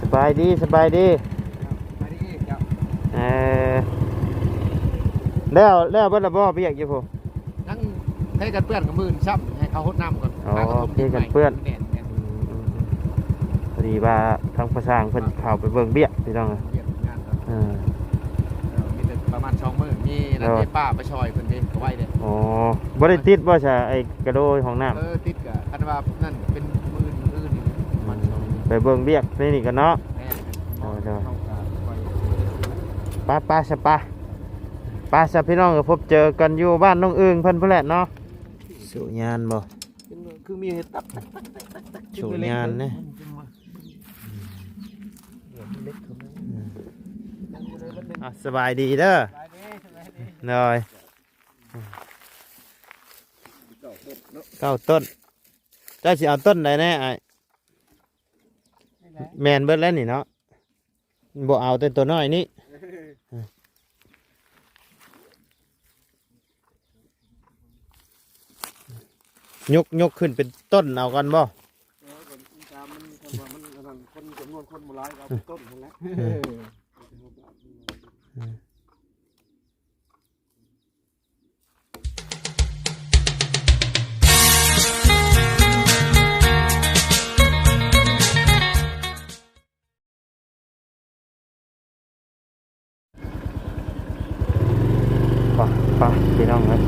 ສະບາຍດີ ສະບາຍດີ ສະບາຍດີເຈົ້າ. ເອີ ແລ້ວ ແລ້ວເບິດລະບໍ່ ວຽກຢູ່ພຸ້ນ? ຍັງເທກັນເປື້ອນກັບມື້ນີ້ຊ້ຳ ໃຫ້ເຂົາຫົດນ້ຳກ່ອນ. ອໍ ຫາກະຖົມດິນໃໝ່ ເທກັນເປື້ອນ ແມ່ນໆ. ອືມໆໆ ພໍດີວ່າທາງປະສາງເພິ່ນເຂົ້າໄປເບິ່ງວຽກ ພີ່ນ້ອງ. ວຽກງານເນາະ. ເອີ ເອີ ມີແຕ່ປະມານສອງມື້ ມີນັດເດ ປ້າໄປຊ່ອຍເພິ່ນເດ້ ກະໄວເດ້. ອໍ ບໍ່ໄດ້ຕິດບໍ່ຊະ ໄອ້ກະໂດຍຫ້ອງນ້ຳ? ເອີ ຕິດກະ ຄັນວ່ານັ້ນກະເປັນມື້ອື່ນ ມື້ອື່ນນີ້ ປະມານສອງມື້. ໄປເບິ່ງວຽກໃນນີ້ກ່ອນເນາະ. ແມ່ນ ເອີ ເອີ ເຮົາກະໄວ. ໄປໆ ຊະ ໄປ ໄປຊະ ພີ່ນ້ອງ ກະພົບເຈີກັນຢູ່ບ້ານນ້ອງອຶ່ງເພິ່ນພຸ້ນແຫຼະເນາະ. ສູຍານບໍ່? ຄືມີເຫັດຕັບ ສູຍານເດ້. ອືມ ອ່ະ ສະບາຍດີເດີ. ສະບາຍດີ ສະບາຍດີ. ໂດຍ ເກົ້າຕົ້ນເນາະ ເກົ້າຕົ້ນ. ເຈົ້າຊິເອົາຕົ້ນໃດແດ່ອ້າຍ? ນີ້ແຫຼະ ແມ່ນເບິດແລ້ວນີ້ເນາະ. ບໍ່ເອົາແຕ່ຕົວນ້ອຍນີ້. ຍົກ ຍົກຂຶ້ນເປັນຕົ້ນເອົາກ່ອນບໍ່? ເອີ ກໍຕາມມັນ ຄັນວ່າມັນອັນນັ້ນ ຄົນຈຳນວນຄົນບໍ່ຫຼາຍ ກໍເອົາເປັນຕົ້ນຫັ້ນແຫຼະ. ເອີ ເອີ ເອີ. ໄປ ໄປ ພີ່ນ້ອງເອີຍ.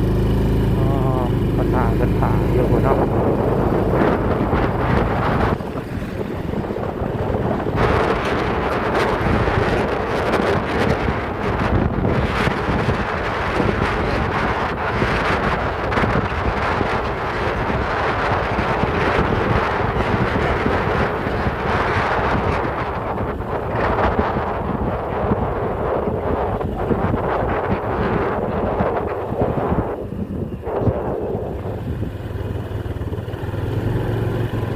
ອໍ ເພິ່ນຫາເພິ່ນຖາຢູ່ພຸ້ນເນາະ.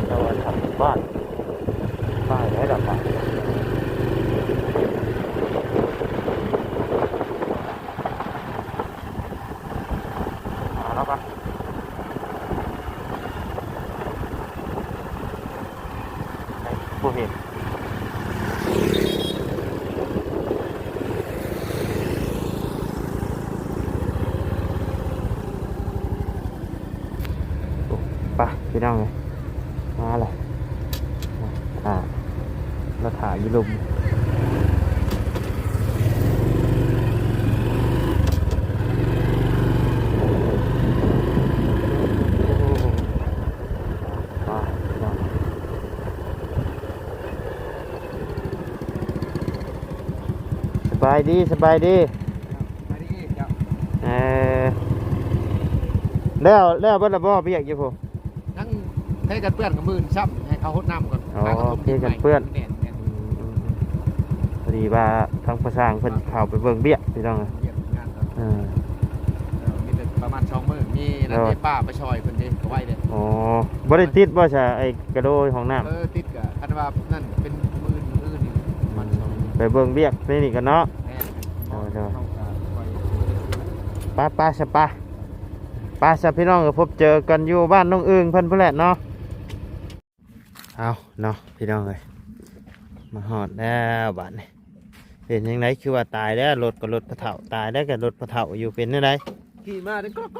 ແຕ່ວ່າທາງບ້ານ ປ້າຍໄດ້ດອກ ປ້າຍ ມາແລ້ວປະ? ບໍ່ເຫັນ. ໄປ ພີ່ນ້ອງເອີຍ ມາແລ້ວ. ອ່າ ລະຖ້າຢູ່ລຸ່ມ. ສະບາຍດີ ສະບາຍດີ. ເອີ ແລ້ວ ແລ້ວເບິດລະບໍ່ ວຽກຢູ່ພຸ້ນ? ຍັງເທກັນເປື້ອນກັບມື້ນີ້ຊ້ຳ ໃຫ້ເຂົາຫົດນ້ຳກ່ອນ. ອໍ ຫາກະຖົມດິນໃໝ່ ເທກັນເປື້ອນ. ແມ່ນໆ. ອືມໆໆ ພໍດີວ່າທາງປະສາງເພິ່ນເຂົ້າໄປເບິ່ງວຽກ ພີ່ນ້ອງ. ວຽກງານເນາະ. ເອີ ເອີ ມີແຕ່ປະມານສອງມື້ ມີນັດເດ ປ້າໄປຊ່ອຍເພິ່ນເດ້ ກະໄວເດ້. ອໍ ບໍ່ໄດ້ຕິດບໍ່ຊະ ໄອ້ກະໂດຍຫ້ອງນ້ຳ? ເອີ ຕິດກະ ຄັນວ່ານັ້ນກະເປັນມື້ອື່ນ ມື້ອື່ນນີ້ ປະມານສອງມື້. ໄປເບິ່ງວຽກໃນນີ້ກ່ອນເນາະ. ແມ່ນ ເອີ ເອີ ເຮົາກະໄວ. ໄປ ໄປຊະ ໄປ ໄປຊະ ພີ່ນ້ອງ ກະພົບເຈີກັນຢູ່ບ້ານນ້ອງອຶ່ງເພິ່ນພຸ້ນແຫຼະເນາະ. ເອົາເນາະ ພີ່ນ້ອງເອີຍ ມາຮອດແລ້ວບາດນີ້. ເປັນຈັ່ງໃດ ຄືວ່າຕາຍແລ້ວ? ລົດກະລົດພໍ່ເຖົ້າ ຕາຍແລ້ວກະລົດພໍ່ເຖົ້າຢູ່ ເປັນແນວໃດ? ຂີ່ມາເດ້ ກຣອກໆ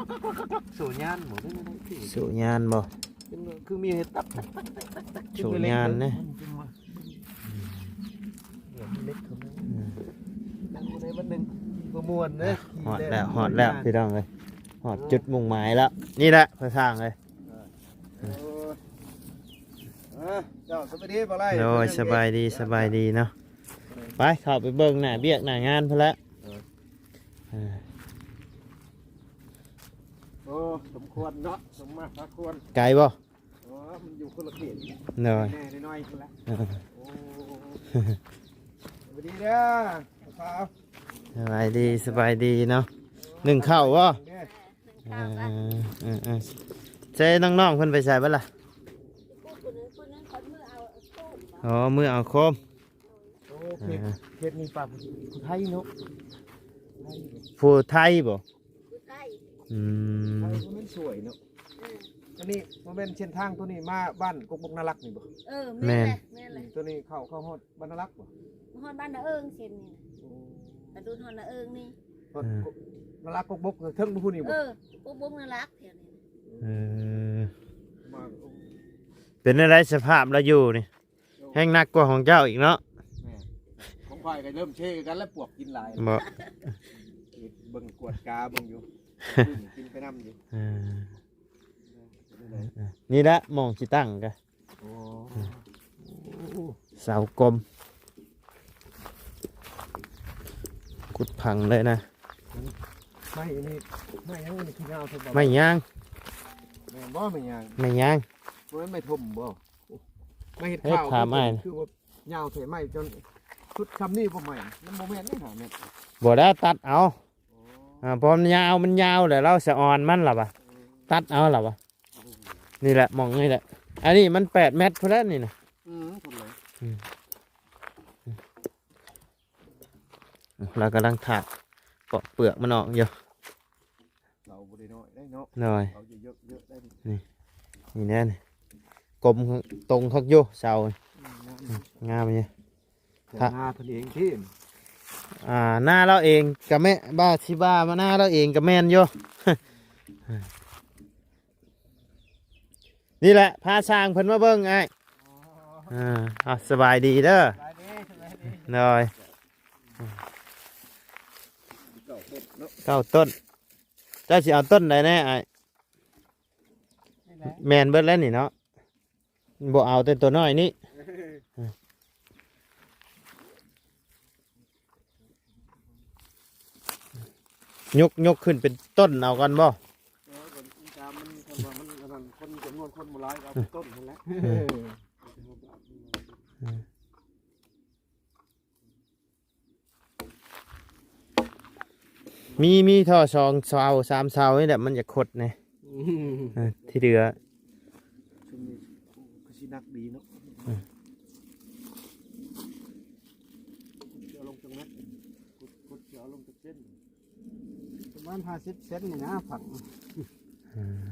ໆໆ ສູຍານບໍ່? ສູຍານບໍ່? ເປັນຄືມີເຫັດຕັບ ສູຍານເດ້. ອືມ ຍັງບໍ່ໄດ້ວັນໜຶ່ງ ບໍ່ມ່ວນເດ້. ຮອດແລ້ວ ຮອດແລ້ວ ພີ່ນ້ອງເອີຍ ຮອດຈຸດມຸ່ງໝາຍແລ້ວ. ນີ້ແຫຼະ ພະຊ່າງເອີຍ. ເອີ ເອີ ເຈົ້າ ສະບາຍດີ ບໍ່ໄລ? ໂດຍ ສະບາຍດີ ສະບາຍດີເນາະ. ໄປ ເຂົ້າໄປເບິ່ງໜ້າວຽກໜ້າງານພຸ້ນແຫຼະ. ເອີ ເອີ ໂອ້ ສົມຄວນເນາະ ສົມມາພາຄວນ. ໄກບໍ່? ອໍ ມັນຢູ່ຄົນລະເຂດ. ໂດຍ ແນ່ນ້ອຍໆພຸ້ນແຫຼະ. ເອີ ໂອ້ ສະບາຍດີເດີ ສາວ. ສະບາຍດີ ສະບາຍດີເນາະ. ໜຶ້ງເຂົ້າບໍ່? ເອີ ເອີ ເອີ ໃສ່ນ້ອງໆເພິ່ນໄປໃສເບິດລະ? ອໍ ມື້ເອົາໂຄມ. ໂອ້ ເຂດ ເອີ ເຂດນີ້ປ່າຜູ້ໄທເນາະ. ຜູ້ໄທບໍ່? ຜູ້ໄທ. ອືມ ໄທກໍແມ່ນສວຍເນາະ. ເອີ ອັນນີ້ບໍ່ແມ່ນເສັ້ນທາງຕົວນີ້ມາບ້ານກົກບົກນາລັກນີ້ບໍ່? ເອີ ແມ່ນແຫຼະ ແມ່ນແຫຼະ ຕົວນີ້ເຂົ້າ ເຂົ້າຮອດບ້ານນາລັກບໍ່? ຮອດບ້ານນາເອີງເສັ້ນນີ້ນະ. ໂອ້ ກະດຸນຮອດນາເອີງນີ້ ຮອດ ເອີ ນາລັກກົກບົກເທິງພຸ້ນນີ້ບໍ່? ເອີ ກົກບົກນາລັກແຖວນີ້ນະ. ເອີ ມາ ເປັນແນວໃດສະພາບລາວຢູ່ນີ້? ແຮ່ງໜັກກວ່າຂອງເຈົ້າອີກເນາະ. ແມ່ນ ຂອງຂ້ອຍກໍເລີ່ມເຊກັນແລ້ວ ປວກກິນຫຼາຍ. ບໍ່ ເບິ່ງກວດກາເບິ່ງຢູ່ ກິນໄປນຳຢູ່. ເອີ ນີ້ແຫຼະໝ່ອງຊິຕັ້ງກະ. ໂອ້ ເສົາກົມ ຂຸດຝັງເລີຍນະ. ໄມ້ນີ້ ໄມ້ຫຍັງນີ້ຄືຍາວແທ້? ໄມ້ຍາງ. ແມ່ນບໍ່? ໄມ້ຍາງ ໄມ້ຍາງ ບໍ່ແມ່ນໄມ້ຖົ່ມບໍ່? ມາເຮັດ ເຮັດ ຂ່າວ ຂາມອ້າຍ ຄືວ່າຍາວແທ້ ໄມ້ຈົນສຸດຊ່ຳນີ້ບໍ່ໄມ້ ມັນບໍ່ແມ່ນເດ້ ຫ້າແມັດ. ບໍ່ໄດ້ ຕັດເອົາ. ອໍ ອ່າ ເພາະມັນຍາວ ມັນຍາວແລ້ວ ລາວສະອອນມັນລະວະ ຕັດເອົາລະວະ. ນີ້ແຫຼະ ໝ່ອງນີ້ແຫຼະ ອັນນີ້ມັນແປດແມັດພຸ້ນແຫຼະນີ້ນະ. ອືມ ພຸ້ນເລີຍ. ອືມ ລາວກຳລັງຖາກປອກເປືອກມັນອອກຢູ່. ເສົາບໍ່ໄດ້ນ້ອຍໄດ໋ເນາະ. ໂດຍ ເສົາເຍາະໆໄດ໋ນີ້. ນີ້ ນີ້ແນ່ນີ້ ກົມຕົງຄັກຢູ່ເສົາ. ອືມ ງາມຢູ່. ນາເພິ່ນເອງຕິ? ອ່າ ນາລາວເອງກະແມ່ນ ວ່າຊິວ່າມານາລາວເອງກະແມ່ນຢູ່. ນີ້ແຫຼະ ພາຊ່າງເພິ່ນມາເບິ່ງອ້າຍ. ອໍ ອ່າ ເອົາ ສະບາຍດີເດີ. ສະບາຍດີ ສະບາຍດີ. ໂດຍ ເກົ້າຕົ້ນເນາະ ເກົ້າຕົ້ນ. ເຈົ້າຊິເອົາຕົ້ນໃດແນ່ອ້າຍ? ນີ້ແຫຼະ ແມ່ນເບິດແລ້ວນີ້ເນາະ ບໍ່ເອົາແຕ່ຕົວນ້ອຍນີ້. ຍົກ ຍົກຂຶ້ນເປັນຕົ້ນເອົາກ່ອນບໍ່? ເອີ ກໍຕາມມັນ ຄັນວ່າມັນອັນນັ້ນ ຄົນ ຈຳນວນຄົນບໍ່ຫຼາຍ ກໍເອົາເປັນຕົ້ນຫັ້ນແຫຼະ. ເອີ ເອີ ມີ ມີທໍ່ສອງເສົາ ສາມເສົານີ້ແຫຼະ ມັນຈະຄົດແນ່. ອືມ ເອີ ທີ່ເຫຼືອ ຊຸມນີ້ຄືຊິໜັກດີເນາະ. ອືມ ຂຸດຊິເອົາລົງຈັກແມັດ? ຂຸດ ຂຸດຊິເອົາລົງຈັກເຊັນ? ປະມານຫ້າສິບເຊັນນີ້ນະ ຝັງ. ອືມ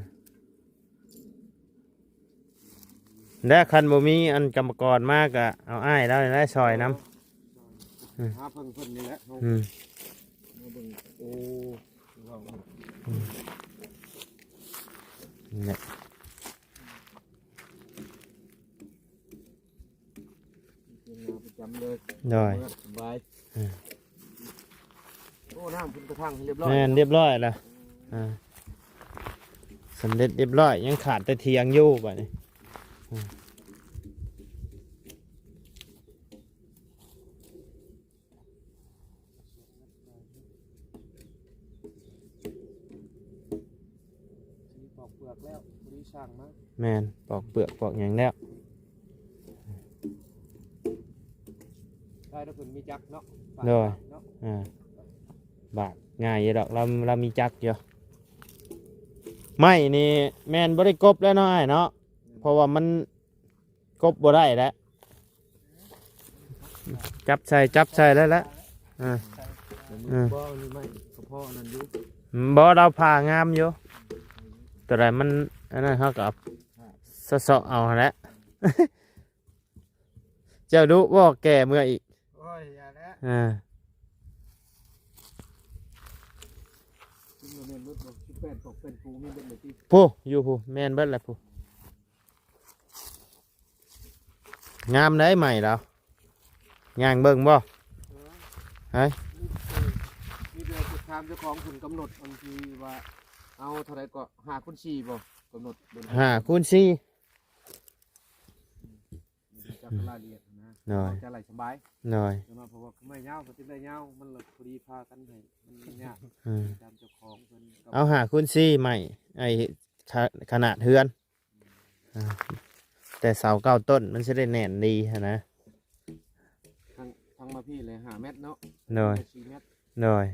ແລະ ຄັນບໍ່ມີອັນກຳມະກອນມາ ກະເອົາອ້າຍລາວນີ້ແຫຼະຊ່ອຍນຳ. ເອີ ອືມ ຫາເພິ່ງເພິ່ນນີ້ແຫຼະເຮົາ. ອືມ ມາເບິ່ງ. ໂອ້ ອືມ ນີ້ແຫຼະ ປະຈຳເລີຍ. ໂດຍ ສະບາຍ. ອືມ ໂອ້ ນ້ຳເພິ່ນກະຖັງໃຫ້ລຽບຮ້ອຍ. ແມ່ນ ລຽບຮ້ອຍລະ. ອ່າ ສຳເລັດລຽບຮ້ອຍ ຍັງຂາດແຕ່ຖຽງຢູ່ບາດນີ້. ອືມ ອັນນີ້ປອກເປືອກແລ້ວ ພໍດີຊ່າງມາ. ແມ່ນ ປອກເປືອກປອກຫຍັງແລ້ວ. ໄດ້ແລ້ວ ເພິ່ນມີຈັກເນາະ. ໂດຍ ເນາະ ອ່າ ບາດງ່າຍຢູ່ດອກ ລາວ ລາວມີຈັກຢູ່. ໄມ້ນີ້ແມ່ນບໍ່ໄດ້ກົບແລ້ວເນາະອ້າຍເນາະ ເພາະວ່າມັນ ກົບບໍ່ໄດ້ແລ້ວ ຈັບໃສ່ ຈັບໃສ່ແລ້ວແຫຼະ. ອ່າ ເອີ ບໍ່ ນີ້ໄມ້ກະພໍອັນນັ້ນຢູ່. ບໍ່ ລາວຜ່າງາມຢູ່ ຕົວໃດມັນອັນນັ້ນ ເຮົາກະເຊາະເອົາຫັ້ນແຫຼະ. ເຈົ້າດຸບໍ່ ແກ່ເມື່ອອີກ. ໂອ້ຍ ຢ່າແຫຼະ. ອ່າ ນີ້ແມ່ນເບິດບໍ່? ສິບແປດ ຕອກເປັນພູມີເບິດເລີຍຕິ? ຜູ້ ຢູ່ຜູ້ ແມ່ນເບິດແຫຼະຜູ້. ງາມໄດ໋ ໃໝ່ລາວ ຍ່າງເບິ່ງບໍ່? ເອີ ເຮີ້ຍ ມີແຕ່ຊິຖາມເຈົ້າຂອງເພິ່ນກຳນົດອັນທີ່ວ່າ ເອົາເທົ່າໃດເກາະ? ຫ້າຄູນສີ່ບໍ່? ກຳນົດເບິ່ງ ຫ້າຄູນສີ່ ອືມ ຈັກລາຍລະອຽດນະ. ໂດຍ ເຮົາຈະໄລ່ສະບາຍ. ໂດຍ ເພາະວ່າໄມ້ຍາວກໍຈຶ່ງໄດ້ຍາວ ມັນລະພໍດີພາກັນໃຫ້ ມັນຍາກ. ອືມ ຕາມເຈົ້າຂອງເພິ່ນ ເອົາຫ້າຄູນສີ່ ໄມ້ ໄອ້ ຂະ ຂະໜາດເຮືອນ. ອ່າ ແຕ່ເສົາເກົ້າຕົ້ນມັນຊິໄດ້ແໜ້ນດີຫັ້ນນະ. ທາງ ທາງມາພີ້ແຫຼະ ຫ້າແມັດເນາະ. ໂດຍ ສີ່ແມັດ. ໂດຍ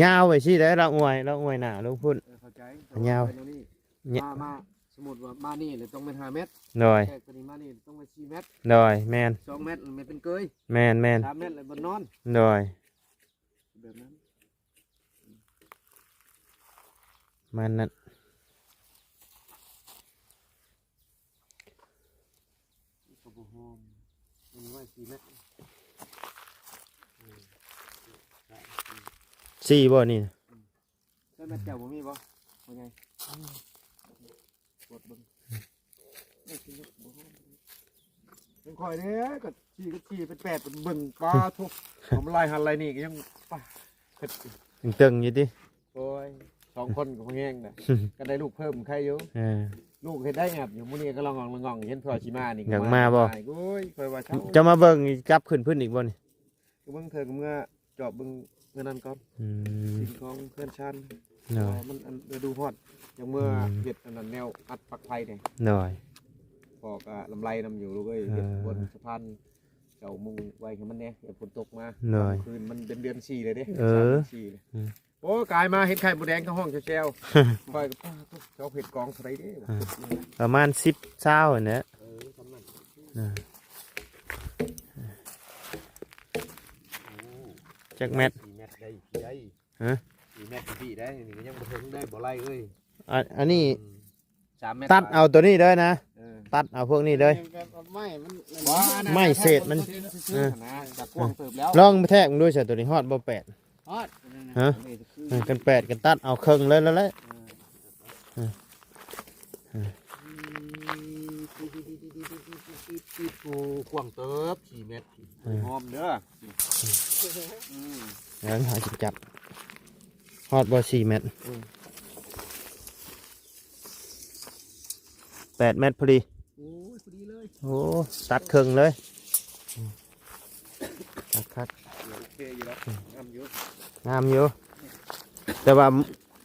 ຍາວໄປຊີ້ໄດ໋ ລາວອວຍ ລາວອວຍໜ້າລົງພຸ້ນ. ເອີ ເຂົ້າໃຈ ຍາວ ມາ ມາ ສົມມຸດວ່າມານີ້ແຫຼະ ຕ້ອງແມ່ນຫ້າແມັດ. ໂດຍ ແຕກຕົວນີ້ມານີ້ຕ້ອງແມ່ນສີ່ແມັດ. ໂດຍ ແມ່ນ ສອງແມັດແມ່ນເປັນເກີຍ. ແມ່ນໆ ສາມແມັດແລ້ວບ່ອນນອນ. ໂດຍ ແບບນັ້ນ. ອືມ ເອີ ປະມານນັ້ນ ກໍບໍ່ຫອມ ມັນໄວ້ສີ່ແມັດ ສີ່ບໍ່ນີ້ນະ? ໃຊ້ແມັດແຈ່ວບໍ່ມີບໍ່ ພໍ່ໃຫຍ່? ກວດເບິ່ງ ເອີ ບໍ່ຫອມ ຂອງຂ້ອຍເດ້ ກໍສີ່ກັບສີ່ເປັນແປດ ເປັນເບິ່ງ ປາໂທ້ ເອົາມາໄລ່ຫັ້ນໄລ່ນີ້ກໍຍັງ ປາ ຍັງຕຶງຢູ່ຕິ? ໂອ້ຍ ສອງຄົນກໍພໍແຮງນະ ກໍໄດ້ລູກເພີ່ມໄຄຢູ່ ເອີ ລູກເຮັດໄດ້ແອບຢູ່ ມື້ນີ້ກໍລະງ່ອງໆ ເຫັນພໍ່ຊິມານີ້ ຢາກມາບໍ່? ໂອ້ຍ ຂ້ອຍວ່າເຈົ້າ ເຈົ້າມາເບິ່ງ ກັບຂຶ້ນພື້ນອີກບໍ່ນີ້? ກໍເບິ່ງເທື່ອກໍເມືອຈອບເບິ່ງເຮືອນນັ້ນກ່ອນ ອືມ ສິ່ງຂອງເຮືອນຊານ ໂດຍ ເພາະວ່າມັນອັນ ລະດູຮ້ອນ ຍັງເມືອ ອືມ ເຮັດອັນນັ້ນ ແນວອັດປັກໄຟແດ່ ໂດຍ ພໍກໍລຳໄລນຳຢູ່ລູກເອີຍ ເອີ ເຮັດບົນສະພານ ເຈົ້າມຸງໄວ້ໃຫ້ມັນແດ່ ເພື່ອຝົນຕົກມາ ໂດຍ ຄືນມັນເປັນເດືອນສີ່ເລີຍເດ້ ເອີ ເດືອນສີ່ເລີຍ ອືມ ໂອ້ ກາຍມາເຫັນໄຂ່ມົດແດງກໍຮ້ອງແຊວໆ ຂ້ອຍກໍ ປາໂທ້ ເຈົ້າເຮັດກອງເທົ່າໃດເດ້ ປະມານສິບ ຊາວຫັ້ນແຫຼະ ເອີ ສ່ຳນັ້ນ ອ່າ ໂອ້ ຈັກແມັດ? ສີ່ແມັດໄດ້ ໄດ້ ຮະ? ສີ່ແມັດໄດ້ ນີ້ກໍຍັງບໍ່ເຖິງໄດ້ ບໍ່ໄລ່ເອີຍ ອັນ ອັນນີ້ ອືມ ສາມແມັດ ຕັດເອົາໂຕນີ້ເດີນະ ເອີ ຕັດເອົາພວກນີ້ເດີ ແບບໄມ້ມັນ ບໍ່ ໄມ້ເສດມັນ ເອີ ນະ ຈະກວ້າງເຕີບແລ້ວ ລອງແທກເບິ່ງດູຊະ ໂຕນີ້ຮອດບໍ່ແປດ? ຮອດ ຮະ? ເອີ ຄັນແປດກໍຕັດເອົາເຄິ່ງເລີຍແລ້ວແຫຼະ ເອີ ເອີ ເອີ ໂອ້ ກວ້າງເຕີບ ສີ່ແມັດ ເອີ ຫອມເດີ ອືມ ເອີ ເຮົາຊິຈັບ ຮອດບໍ່ສີ່ແມັດ? ເອີ ແປດແມັດພໍດີ ໂອ້ຍ ພໍດີເລີຍ ໂອ້ ຕັດເຄິ່ງເລີຍ ຄັກໆ ໂອເຄຢູ່ແລ້ວ ງາມຢູ່ ງາມຢູ່ ແຕ່ວ່າ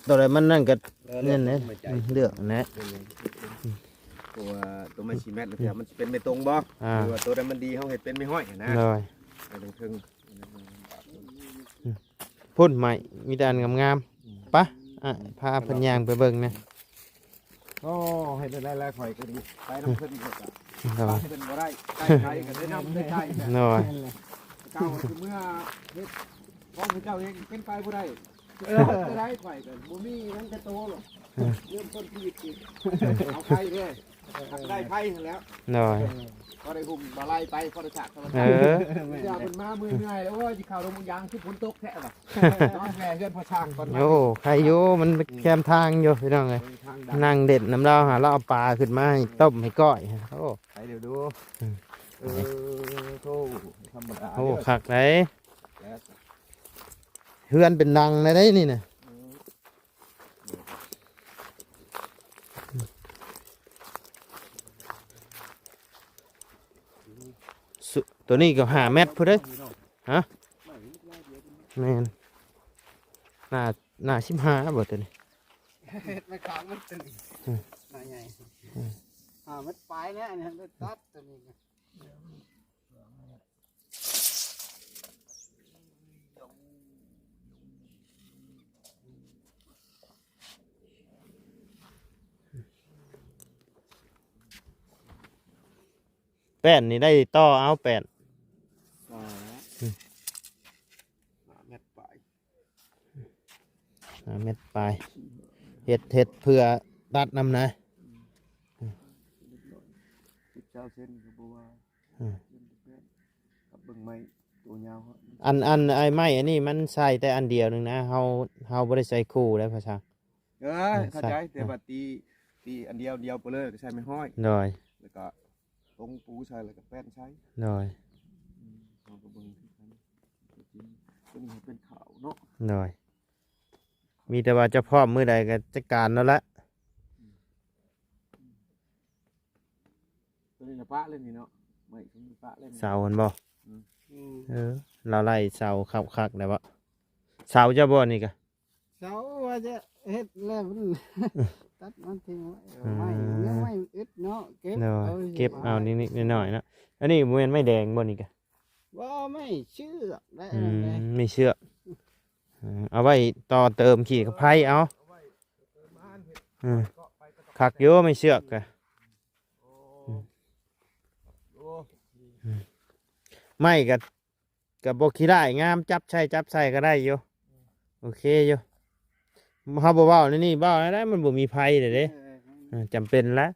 ໂຕໃດມັນນັ້ນກໍ ເອີ ເລືອກ ນັ້ນແຫຼະ ເລືອກ ອືມ ເລືອກຫັ້ນແຫຼະ ເພາະວ່າໂຕໄມ້ສີ່ແມັດ ອືມ ມັນຊິເປັນໄມ້ຕົງບໍ່ ອ່າ ຫຼືວ່າໂຕໃດມັນດີ ເຮົາເຮັດເປັນໄມ້ຫ້ອຍຫັ້ນນະ ໂດຍ ໄປເທິງໆ ອືມ ພຸ້ນໄມ້ ມີແຕ່ອັນງາມໆ ອືມ ປະ ອ້າຍ ພາເພິ່ນຍ່າງໄປເບິ່ງແດ່ ໂອ້ ເຮັດໄດ້ຫຼາຍໆ ຂ້ອຍກໍດີ ໄປນຳເພິ່ນກໍ ໂດຍ ໄປເພິ່ນບໍ່ໄດ້ ໄກໆ ກໍໄດ້ນຳໄດ້ໄກ ໂດຍ ເຈົ້າຊິເມືອເຮັດຂອງເຈົ້າເອງ ເປັນໄປບໍ່ໄດ້ ເອີ ໄດ້ ຂ້ອຍກໍບໍ່ມີຫຍັງຈະໂຕຫຼອກ ເອີ ເລີ່ມຕົ້ນຊີວິດອີກ ເອົາໄປເດີ ໄດ້ໄປຫັ້ນແຫຼະ ໂດຍ ພໍໄດ້ຫຸ້ມບໍ່ໄລ່ໄປ ພໍໄດ້ສາກ ເອີ ຢ່າເພິ່ນມາເມື່ອຍໆ ແລ້ວ ໂອ້ຍ ຊິເຂົ້າດອກມັນຢາງ ຄືຝົນຕົກແທ້ວ່າ ນອນແວ່ເຮືອນພໍ່ຊ່າງກ່ອນ ໂອ້ ໄຄຢູ່ ມັນແຄມທາງຢູ່ ພີ່ນ້ອງເອີຍ ທາງດຳ ນັ່ງເຫຼັ້ນນຳລາວຫາ ລາວເອົາປາຂຶ້ນມາໃຫ້ຕົ້ມໃຫ້ກ້ອຍ ໂອ້ ໄປເດີດູ ອືມ ເອີ ໂທ້ ທຳມະດາ ໂອ້ ເດີ ຄັກເດ້ ແລ້ວ ເຮືອນເປັນຫຼັງໃດນີ້ນະ ອືມ ໂຕນີ້ກໍຫ້າແມັດພຸ້ນເດ້ ຮະ ແມ່ນ ໜ້າ ໜ້າສິບຫ້າບໍ່ໂຕນີ້ ເຮັດໄມ້ຄ້າງມັນຕຶງ ອືມ ໜ້າໃຫຍ່ ອືມ ຫ້າແມັດປາຍແລ້ວ ອັນນີ້ຕັດໂຕນີ້ ແປ້ນນີ້ໄດ້ຕໍ່ເອົາແປ້ນ ຕໍ່ແລ້ວ ອືມ ຫ້າແມັດປາຍ ຫ້າແມັດປາຍ ເຮັດ ເຮັດເພື່ອຕັດນຳນະ ອືມ ສິບຊາວເຊັນກໍບໍ່ວ່າ ອືມ ກັບເບິ່ງໄມ້ໂຕຍາວ ອັນ ອັນ ໄອ້ໄມ້ອັນນີ້ມັນໃສ່ແຕ່ອັນດຽວໜຶ່ງນະ ເຮົາ ເຮົາບໍ່ໄດ້ໃສ່ຄູ່ໄດ໋ ພາສາ ເອີ ເອີ ເຂົ້າໃຈ ໃສ່ ແຕ່ວ່າຕີ ຕີອັນດຽວ ດຽວໄປເລີຍ ແລ້ວກໍໃສ່ໄມ້ຫ້ອຍ ໂດຍ ແລ້ວກໍຕົງປູໃສ່ ແລ້ວກໍແປ້ນໃສ່ ໂດຍ ອືມ ເຮົາກໍເບິ່ງຄືກັນ ຕົວນີ້ເປັນຂາວເນາະ ໂດຍ ມີແຕ່ວ່າຈະພ້ອມມື້ໃດກໍຈັດການເອົາລະ ອືມ ຕົວນີ້ລະປະເລີຍນີ້ເນາະ ໄມ້ຕົວນີ້ປະເລີຍນີ້ ເສົາຫັ້ນບໍ່? ອືມ ເອີ ລາວໄລ່ເສົາຄັກໆ ແລ້ວບໍ່? ເສົາເຈົ້າບໍ່ນີ້ກະ? ເສົາວ່າຈະເຮັດແລ້ວມັນ ຕັດມັນຖິ້ມໄວ້ ອືມ ໄມ້ ແນວໄມ້ອຶດເນາະ ເກັບ ໂດຍ ເອົາ ເກັບເອົານິດໆໜ້ອຍໆເນາະ ອັນນີ້ບໍ່ແມ່ນໄມ້ແດງບໍ່ນີ້ກະ? ບໍ່ ໄມ້ເຊືອກໄດ້ ອືມ ໄມ້ເຊືອກ ເອີ ເອົາໄວ້ຕໍ່ເຕີມຂີ້ກັບໄພເອົາ ເອີ ຄັກຢູ່ໄມ້ເຊືອກກະ ອືມ ອືມ ໄມ້ກະ ກະບໍ່ຂີ້ຮ້າຍ ງາມ ຈັບໃສ່ ຈັບໃສ່ກະໄດ້ຢູ່ ໂອເຄຢູ່ ເຮົາບໍ່ເວົ້າໃນນີ້ ເວົ້າໃນໃດ ມັນບໍ່ມີໃຜເດ້ເດ້. ເອີ ເອີ ຈຳເປັນລະ.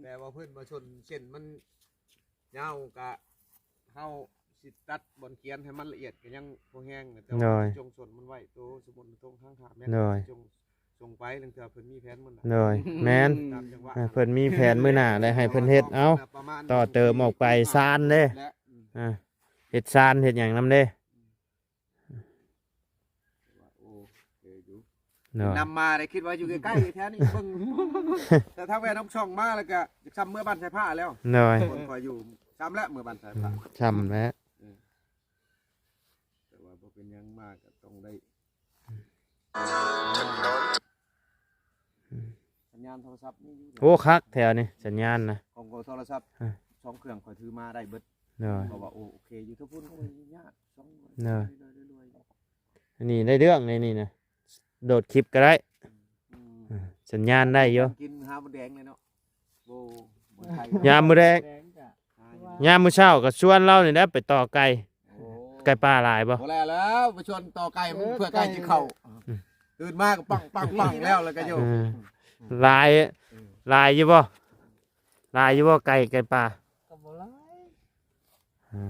ແຕ່ວ່າເພິ່ນມາຊົນເສັ້ນມັນຍາວ ກະເຮົາຊິຕັດບ່ອນຂຽນໃຫ້ມັນລະອຽດກະຍັງພໍແຮງ ແຕ່ວ່າ ໂດຍ ຈົ່ງຊົນມັນໄວ້ ໂຕສົມມຸດຕົງທາງຂ້າມແມ່ນ ໂດຍ ຈົ່ງ ສົ່ງໄປ ລາງເທື່ອເພິ່ນມີແຜນມື້ໜ້າ ໂດຍ ແມ່ນ ຕາມຈັງຫວະ ເອີ ເພິ່ນມີແຜນມື້ໜ້າ ແລ້ວໃຫ້ເພິ່ນເຮັດເອົາ ຕໍ່ເຕີມອອກໄປຊານເດ້ ອືມ ອ່າ ເຮັດຊານເຮັດຫຍັງນຳເດ້ ໂອເຄຢູ່ ໂດຍ ນຳມາໄດ້ຄິດວ່າຢູ່ໃກ້ໆ ແຖວນີ້ເບິ່ງ ແຕ່ທາງແວ່ນອອກຊ່ອງມາ ແລ້ວກະຈະຊ່ຳເມືອບ້ານສາຍຟ້າແລ້ວ ໂດຍ ຄົນຂ້ອຍຢູ່ຊ່ຳແຫຼະ ເມືອບ້ານສາຍຟ້າ ອືມ ຊ່ຳແຫຼະ ເອີ ແຕ່ວ່າບໍ່ເປັນຫຍັງ ມາກະຕ້ອງໄດ້ ສັນຍານໂທລະສັບມີຢູ່ ໂອ້ ຄັກແຖວນີ້ສັນຍານນະ ຂອງຂ້ອຍໂທລະສັບ ເອີ ສອງເຄື່ອງຂ້ອຍຖືມາໄດ້ເບິດ ໂດຍ ເພາະວ່າ ໂອ້ ໂອເຄຢູ່ ເທິງພຸ້ນກໍບໍ່ຍາກ ສອງ ໂດຍ ເລື້ອຍໆ ອັນນີ້ໄດ້ເລື່ອງໃນນີ້ນະ ໂດດຄລິບກໍໄດ້ ອືມ ເອີ ສັນຍານໄດ້ຢູ່ ກິນຫາມົດແດງເລີຍເນາະ ໂອ້ ຍາມມື້ແລງ ແດງກະ ຍາມມື້ເຊົ້າກໍຊວນລາວນີ້ແຫຼະໄປຕໍ່ໄກ່ ໂອ້ ໄກ່ປ່າຫຼາຍບໍ່? ບໍ່ແລ້ວແລ້ວ ໄປຊວນຕໍ່ໄກ່ ເອີ ມັນເພື່ອໄກ່ ໄກ່ ຊິເຂົ້າ ອືມ ຕື່ນມາກໍປັງໆໆແລ້ວ ແລ້ວກໍຢູ່ ເອີ ຫຼາຍ ເອີ ຫຼາຍຢູ່ບໍ່? ຫຼາຍຢູ່ບໍ່ໄກ່ ໄກ່ປ່າ? ກໍບໍ່ຫຼາຍ ເອີ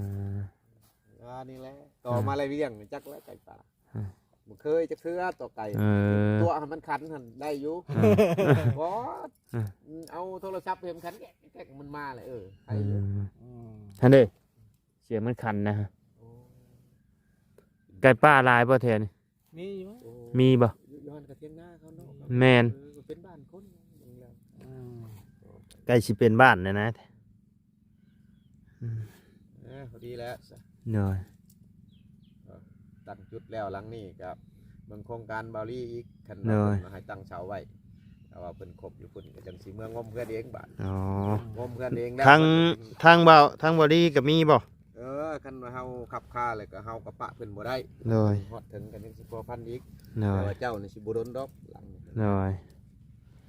ອ່າ ນີ້ແຫຼະ ຕໍ່ມາແລ້ວວຽງ ຈັກແລ້ວໄກ່ປ່າ ອືມ ບໍ່ເຄີຍຈັກເທື່ອຕໍ່ໄກ່ ເອີ ຕົວະໃຫ້ມັນຂັນຫັ້ນໄດ້ຢູ່ ເອີ ບໍ່ ເອີ ເອົາໂທລະສັບໃຫ້ມັນຂັນ ແກະ ແກະ ມັນມາແຫຼະ ເອີ ໃຫ້ຢູ່ ອືມ ອືມ ຫັ້ນເດ້ ສຽງມັນຂັນນະ ໂອ້ ໄກ່ປ່າຫຼາຍບໍ່ແຖວນີ້? ມີຢູ່ ໂອ້ ມີບໍ່? ຢູ່ ຢູ່ຫັ້ນກະຖຽງນາເຂົາເນາະ ແມ່ນ ເອີ ກໍເປັນບ້ານຄົນເບິ່ງແລ້ວ ອືມ ໃກ້ຊິເປັນບ້ານແລ້ວນະ ອືມ ເອີ ພໍດີແລ້ວ ໂດຍ ຕັ້ງຈຸດແລ້ວຫຼັງນີ້ກໍເບິ່ງໂຄງການບ່າວລີອີກ ຄັນວ່າ ໂດຍ ເພິ່ນໃຫ້ຕັ້ງເສົາໄວ້ ຖ້າວ່າເພິ່ນຄົບຢູ່ພຸ້ນກໍຈັ່ງຊິເມືອງົມເຮືອນເອງບາດ ອໍ ງົມເຮືອນເອງແລ້ວ ທາງ ເພິ່ນ ທາງບ່າວ ທາງບ່າວລີກໍມີບໍ່? ເອີ ຄັນວ່າເຮົາຂັບຄາແລ້ວກໍເຮົາກໍປະເພິ່ນບໍ່ໄດ້ ໂດຍ ຮອດເຖິງກໍຍັງຊິພົວພັນອີກ ໂດຍ ແຕ່ວ່າເຈົ້ານີ້ຊິບໍ່ດົນດອກຫຼັງນີ້ ໂດຍ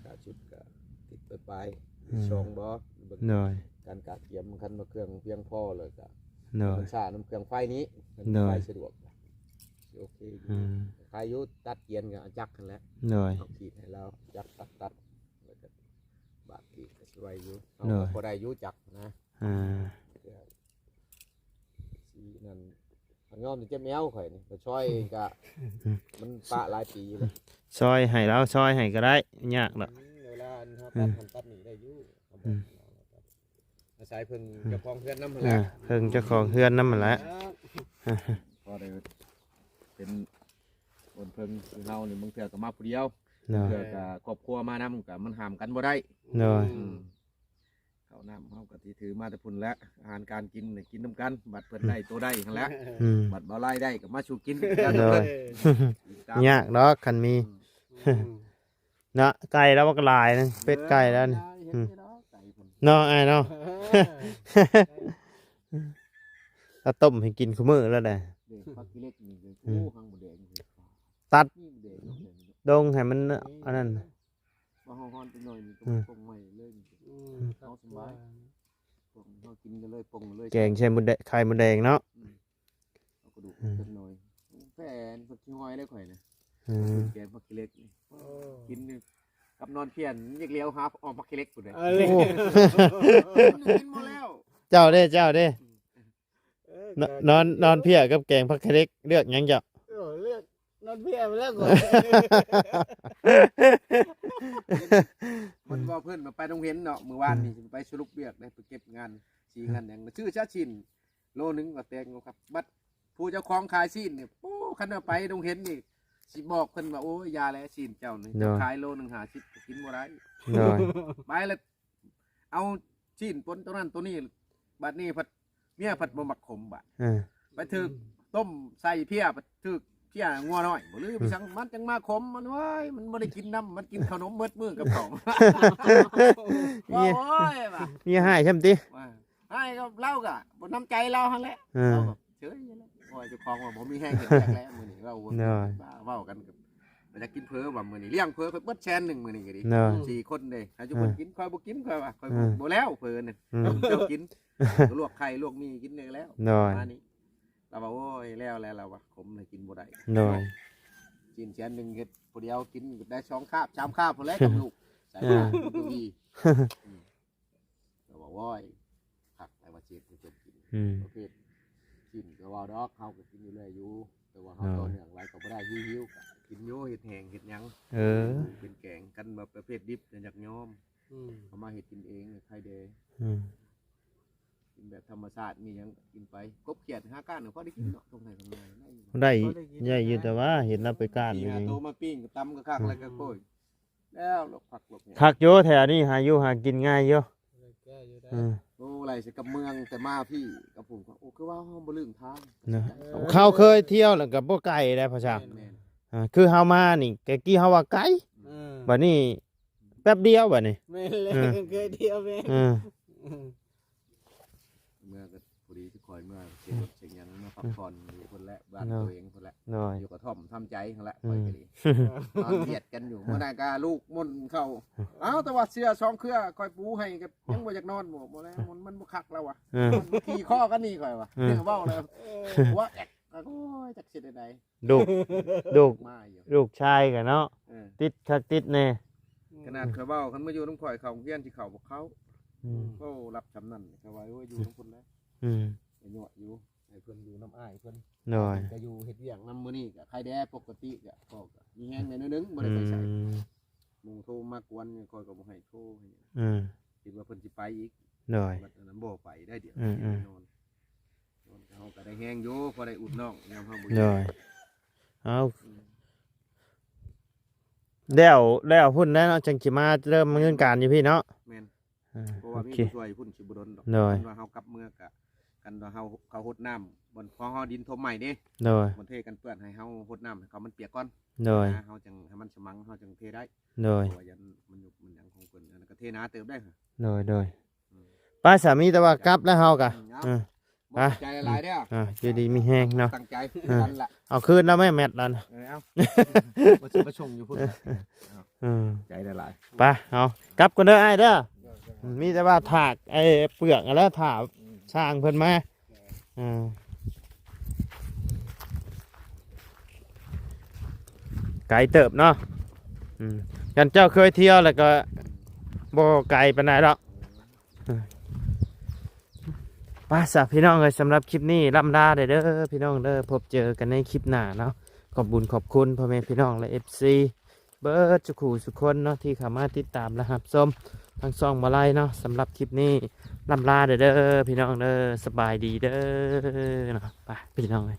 ກະຊຸດກະຕິດໄປປາຍ ອືມ ຊ່ອງບໍ່ ໂດຍ ການກະກຽມ ຄັນວ່າເຄື່ອງພຽງພໍແລ້ວກະ ໂດຍ ມັນຊ້ານຳເຄື່ອງໄຟນີ້ ໂດຍ ໄຟສະດວກ ໂອເຄຢູ່ ອືມ ຂາຍຢູ່ ຕັດກຽນກັບຈັກຫັ້ນແຫຼະ ໂດຍ ເອົາຂີດໃຫ້ລາວ ຈັກຕັດໆ ແລ້ວກໍບາດຂີດກໍຊິໄວຢູ່ ເຮົາ ໂດຍ ກໍພໍໄດ້ຢູ່ຈັກນະ ອ່າ ຊິນັ້ນ ຍອມເຈັບແອວຂ້ອຍນີ້ ໄປຊ່ອຍກະ ມັນປະຫຼາຍປີແລ້ວ ຊ່ອຍໃຫ້ລາວ ຊ່ອຍໃຫ້ກໍໄດ້ ຍາກດອກ ອືມ ເວລາອັນເຮົາ ອືມ ຕັດຫັ້ນຕັດນີ້ໄດ້ຢູ່ ອືມ ອາໄສເພິ່ງ ອືມ ເຈົ້າຂອງເຮືອນນຳຫັ້ນແຫຼະ ເອີ ເພິ່ງເຈົ້າຂອງເຮືອນນຳຫັ້ນແຫຼະ ພໍໄດ້ເປັນຄົນເພິ່ງ ຄືເຮົານີ້ບາງເທື່ອກໍມາຜູ້ດຽວ ໂດຍ ບາງເທື່ອກໍຄອບຄົວມານຳ ກໍມັນຫ້າມກັນບໍ່ໄດ້ ໂດຍ ອືມ ເຂົ້ານ້ຳເຮົາກໍຊິຖືມາແຕ່ພຸ້ນແຫຼະ ອາຫານການກິນນີ້ກິນນຳກັນ ບັດເພິ່ນໄດ້ໂຕໄດ້ຫັ້ນແຫຼະ ອືມ ບັດບໍ່ລາຍໄດ້ກໍມາສູ່ກິນຄືກັນ ໂດຍ ຍາກດອກຄັນມີ ອືມ ເນາະ ໄກ່ລາວກໍຫຼາຍນະ ເປັດໄກ່ລາວນີ້ ເອີ ອືມ ເນາະ ອ້າຍເນາະ ເອີ ລາວຕົ້ມໃຫ້ກິນຄູ່ມື້ລະໄດ໋ ເດ້ ຜັກຂີ້ເຫຼັກນີ້ ອືມ ໂອ້ ຫາງໝົດແດງ ຕັດ ມີໝົດແດງເນາະ ດົງໃຫ້ມັນ ນີ້ ອັນນັ້ນ ວ່າເຮົາຮ້ອນຈັກໜ້ອຍນີ້ກໍ ອືມ ປົງໃໝ່ເລີຍນີ້ ອືມ ເຮົາສະບາຍ ພວກເຮົາກິນກັນເລີຍ ປົງເລີຍ ແກງໃສ່ໝົດແດງ ໄຂ່ໝົດແດງເນາະ ອືມ ເອົາກະດູກ ອືມ ຈັກໜ້ອຍ ແຟນ ຜັກຂີ້ຫອຍເດ້ຂ້ອຍນະ ອືມ ແກງຜັກຂີ້ເຫຼັກນີ້ ໂອ້ ກິນນີ້ກັບນອນເພຍນ ຢາກຫຼຽວຫາອອກຜັກຂີ້ເຫຼັກພຸ້ນເດ້ ເອີ ໂອ້ ກິນບໍ່ແລ້ວ ເຈົ້າເດ້ ເຈົ້າເດ້ ອືມ ເອີ ນ- ນອນ ນອນເພຍກັບແກງຜັກຂະເຫຼັກ ເລືອກຫຍັງເຈົ້າ? ເອີ ເລືອກນອນເພຍໄປແລ້ວກ່ອນ ມັນວ່າເພິ່ນມາໄປໂຮງຮຽນເນາະ ມື້ວານນີ້ ອືມ ຊິໄປສະຫຼຸບວຽກໄດ້ ໄປເກັບງານສີ ອືມ ງານຫຍັງ ຊື້ຊະຊີ້ນໂລໜຶ່ງວ່າແຕງເອົາຄັກ ບັດຜູ້ເຈົ້າຂອງຂາຍຊີ້ນນີ້ ໂອ້ ຄັນວ່າໄປໂຮງຮຽນນີ້ ຊິບອກເພິ່ນວ່າ ໂອ້ຍ ຢ່າແຫຼະ ຊີ້ນເຈົ້ານີ້ ໂດຍ ເຈົ້າຂາຍໂລໜຶ່ງຫ້າສິບ ກໍກິນບໍ່ໄດ້ ໂດຍ ໄປແລ້ວ ເອົາຊີ້ນປົນໂຕນັ້ນໂຕນີ້ ບັດນີ້ພັດ ເມຍພັດບໍ່ມັກຂົມບາດ ເອີ ໄປຖືກຕົ້ມໃສ່ເພຍ ພັດຖືກເພຍງົວນ້ອຍບໍ່ ຫຼື ອືມ ໄປສັງ ມັນຈັ່ງມາຂົມ ມັນ ໂອ້ຍ ມັນບໍ່ໄດ້ກິນນຳ ມັນກິນເຂົ້າໜົມເບິດມື້ກັບເຂົາ ເມຍ ໂອ້ຍວ່າ ເມຍຮ້າຍຊ່ຳຕິ ວ່າ ອ້າຍກັບລາວກະບໍ່ນຳໃຈລາວຫັ້ນແຫຼະ ເອີ ລາວກໍເຊີຍຢູ່ແລ້ວ ໂອ້ຍ ເຈົ້າຂອງວ່າບໍ່ມີແຮງເຮັດວຽກແລ້ວມື້ນີ້ ເວົ້າ ໂດຍ ເວົ້າກັນ ວ່າຢາກກິນເຝີວ່າມື້ນີ້ ລ້ຽງເຝີເບິດແສນໜຶ່ງມື້ນີ້ກໍດີ ໂດຍ ສີ່ຄົນເດ້ ໃຫ້ທຸກຄົນ ເອີ ກິນ ຂ້ອຍບໍ່ກິນ ຂ້ອຍວ່າ ຂ້ອຍ ເອີ ບໍ່ແລ້ວເຝີນັ້ນ ເອີ ເຈົ້າກິນ ກໍລວກໄຂ່ລວກໝີ່ກິນໄດ້ແລ້ວ ໂດຍ ປະມານນີ້ ລາວວ່າ ໂອ້ຍ ແລ້ວແລ້ວ ລາວວ່າ ຂົມເລີຍກິນບໍ່ໄດ້ ໂດຍ ກິນແສນໜຶ່ງເຮັດຜູ້ດຽວກິນໄດ້ສອງຄາບສາມຄາບພຸ້ນແຫຼະກັບລູກ ສາຍຕາບໍ່ດີ ອືມ ກໍວ່າ ໂອ້ຍ ຄັກແລ້ວວ່າຊິເຮັດໃຫ້ເພິ່ນກິນ ອືມ ປະເພດຊີ້ນກໍເວົ້າດອກ ເຮົາກໍກິນຢູ່ເລື້ອຍຢູ່ ແຕ່ວ່າເຮົາ ໂດຍ ຕໍ່ເນື່ອງຫຼາຍກໍບໍ່ໄດ້ ຫິວໆກໍກິນຢູ່ ເຮັດແຫ້ງເຮັດຫຍັງ ເອີ ເປັນແກງ ຄັນວ່າປະເພດດິບກໍຢາກຍອມ ອືມ ເອົາມາເຮັດກິນເອງໃຄແດ່ ອືມ ກິນແບບທຳມະຊາດ ມີຫຍັງກໍກິນໄປ ກົບຂຽດຫາກ້ານກໍພໍໄດ້ກິນເນາະ ທົ່ງໄຮ່ທົ່ງນາໄດ້ຢູ່ ໄດ້ ພໍໄດ້ຢູ່ ໄດ້ຢູ່ ແຕ່ວ່າເຫັນລາວໄປກ້ານ ສີ່ຫ້າ ຢູ່ ໂຕມາປີ້ງກໍຕຳກໍຄັກ ອືມ ແລ້ວກໍໂອ້ຍ ແລ້ວລວກຜັກລວກຫຍັງ ຄັກຢູ່ແຖວນີ້ ຫາຢູ່ຫາກິນງ່າຍຢູ່ ໄດ້ແກ້ຢູ່ໄດ້ ອືມ ໂອ້ ໄລ່ໃສ່ກັບເມືອງ ແຕ່ມາພີ້ກັບຜູ້ ໂອ້ ຄືວ່າເຮົາບໍ່ລືມທາງ ນະ ເອີ ເຮົາເຄີຍທ່ຽວແລ້ວກໍບໍ່ໄກເດ້ພໍ່ຊ່າງ ແມ່ນໆ ອ່າ ຄືເຮົາມານີ້ ແຕ່ກີ້ເຮົາວ່າໄກ ເອີ ບັດນີ້ ແປັບດຽວບັດນີ້ ແມ່ນແລ້ວ ເອີ ເຄີຍທ່ຽວແມ່ນ ເອີ ເມືອກໍພໍດີຊິຄ່ອຍເມືອ ເຊັກລົດເຊັກຫຍັງ ເມືອພັກຜ່ອນຢູ່ພຸ້ນແຫຼະ ບ້ານ ໂດຍ ຕົວເອງພຸ້ນແຫຼະ ໂດຍ ຢູ່ກະທ່ອມທຳໃຈຫັ້ນແຫຼະ ອືມ ຂ້ອຍກໍດີ ນອນຫຽດກັນຢູ່ ມື້ນັ້ນກໍລູກມົນເຂົ້າ ເອົ້າ ແຕ່ວ່າເສື່ອສອງເຄືອຂ້ອຍປູໃຫ້ກໍຍັງບໍ່ຢາກນອນ ບໍ່ ບໍ່ແລ້ວ ມັນ ມັນບໍ່ຄັກແລ້ວວະ ເອີ ມັນຂີ້ຄໍກັນນີ້ຂ້ອຍວ່າ ເອີ ເວົ້າແລ້ວ ເອີ ຫົວແອກ ໂອ້ຍ ຈັກຊິໄດ້ໃດ ລູກ ລູກ ມາຢູ່ ລູກຊາຍກໍເນາະ ເອີ ຕິດຄັກຕິດແນ່ ອືມ ຂະໜາດຂ້ອຍເວົ້າ ຄັນມາຢູ່ນຳຂ້ອຍ ເຂົ້າໂຮງຮຽນຊິເຂົ້າບໍ່ເຂົ້າ ອືມ ໂອ້ ລັບຊ່ຳນັ້ນ ເຂົາວ່າ ໂອ້ຍ ຢູ່ນຳເພິ່ນແຫຼະ ອືມ ໄປຍົວະຢູ່ ໃຫ້ເພິ່ນຢູ່ນຳອ້າຍເພິ່ນ ໂດຍ ເພິ່ນກໍຢູ່ເຮັດວຽກນຳ ມື້ນີ້ກໍໄຄແດ່ ປົກກະຕິກໍ ກໍມີແຮງແດ່ໜ້ອຍໜຶ່ງ ບໍ່ໄດ້ໄປໃສ ອືມ ໝູ່ໂທມາກວນ ຂ້ອຍກໍບໍ່ໃຫ້ໂທ ອືມ ຄິດວ່າເພິ່ນຊິໄປອີກ ໂດຍ ບັດນັ້ນບໍ່ໄປໄດ້ ດຽວ ອືມໆ ນອນ ເຮົາກໍໄດ້ແຮງຢູ່ ພໍໄດ້ອຸດໜອງຍາມເຮົາບໍ່ຢູ່ ໂດຍ ເອົາ ອືມ ແລ້ວ ແລ້ວພຸ້ນແຫຼະເນາະ ຈັ່ງຊິມາເລີ່ມດຳເນີນການຢູ່ພີ້ເນາະ ແມ່ນ ອ່າ ເພາະວ່າມີ ໂອເຄ ຜູ້ຊ່ວຍພຸ້ນຊິບໍ່ດົນດອກ ໂດຍ ຄັນວ່າເຮົາກັບເມືອກະ ຄັນວ່າເຮົາ ເຂົາຫົດນ້ຳ ບ່ອນຂອງເຮົາດິນຖົມໃໝ່ເດ້ ໂດຍ ບ່ອນເທກັນເປື້ອນ ໃຫ້ເຮົາຫົດນ້ຳໃຫ້ເຂົາມັນປຽກກ່ອນ ໂດຍ ນະ ເຮົາຈັ່ງໃຫ້ມັນສະໝັງ ເຮົາຈັ່ງເທໄດ້ ໂດຍ ເພາະວ່າຢ້ານມັນຍຸບມັນຫຍັງຂອງເພິ່ນ ອັນນັ້ນກໍເທໜາເຕີບໄດ້ ໂດຍ ໂດຍ ອືມ ໄປສາມີ ແຕ່ວ່າກັບແລ້ວເຮົາກະ ອືມ ເອີ ໄປ ຂອບໃຈຫຼາຍໆເດີ ອ່າ ຢູ່ດີມີແຮງເນາະ ຕັ້ງໃຈ ອ່າ ກັນລະ ເອົາຄືນແລ້ວແມ່ແມັດນັ້ນ ເອີ ເອົາ ບໍ່ຊິມາສົ່ງຢູ່ພຸ້ນ ເອີ ໃຈຫຼາຍໆ ໄປ ເອົາ ກັບກ່ອນເດີອ້າຍເດີ ເອີ ເອີ ມີແຕ່ວ່າຖາກໄອ້ເປືອກຫັ້ນແຫຼະ ຖ້າ ອືມ ຊ່າງເພິ່ນມາ ເອີ ອ່າ ໄກເຕີບເນາະ ອືມ ຄັນເຈົ້າເຄີຍທ່ຽວແລ້ວກໍບໍ່ໄກປານໃດດອກ ເອີ ໄປຊະພີ່ນ້ອງເອີຍ ສຳລັບຄລິບນີ້ລ່ຳລາເດີພີ່ນ້ອງເດີ ພົບເຈີກັນໃນຄລິບໜ້າເນາະ ຂອບບຸນຂອບຄຸນພໍ່ແມ່ພີ່ນ້ອງ ແລະ ເອັຟຊີ ເບິດສູ່ຄູ່ສູ່ຄົນເນາະ ທີ່ເຂົ້າມາຕິດຕາມ ແລະ ຮັບຊົມທາງຊ່ອງບໍ່ໄລເນາະ ສຳລັບຄລິບນີ້ລ່ຳລາເດີ ພີ່ນ້ອງເດີ ສະບາຍດີເດີເນາະ ໄປພີ່ນ້ອງເອີຍ.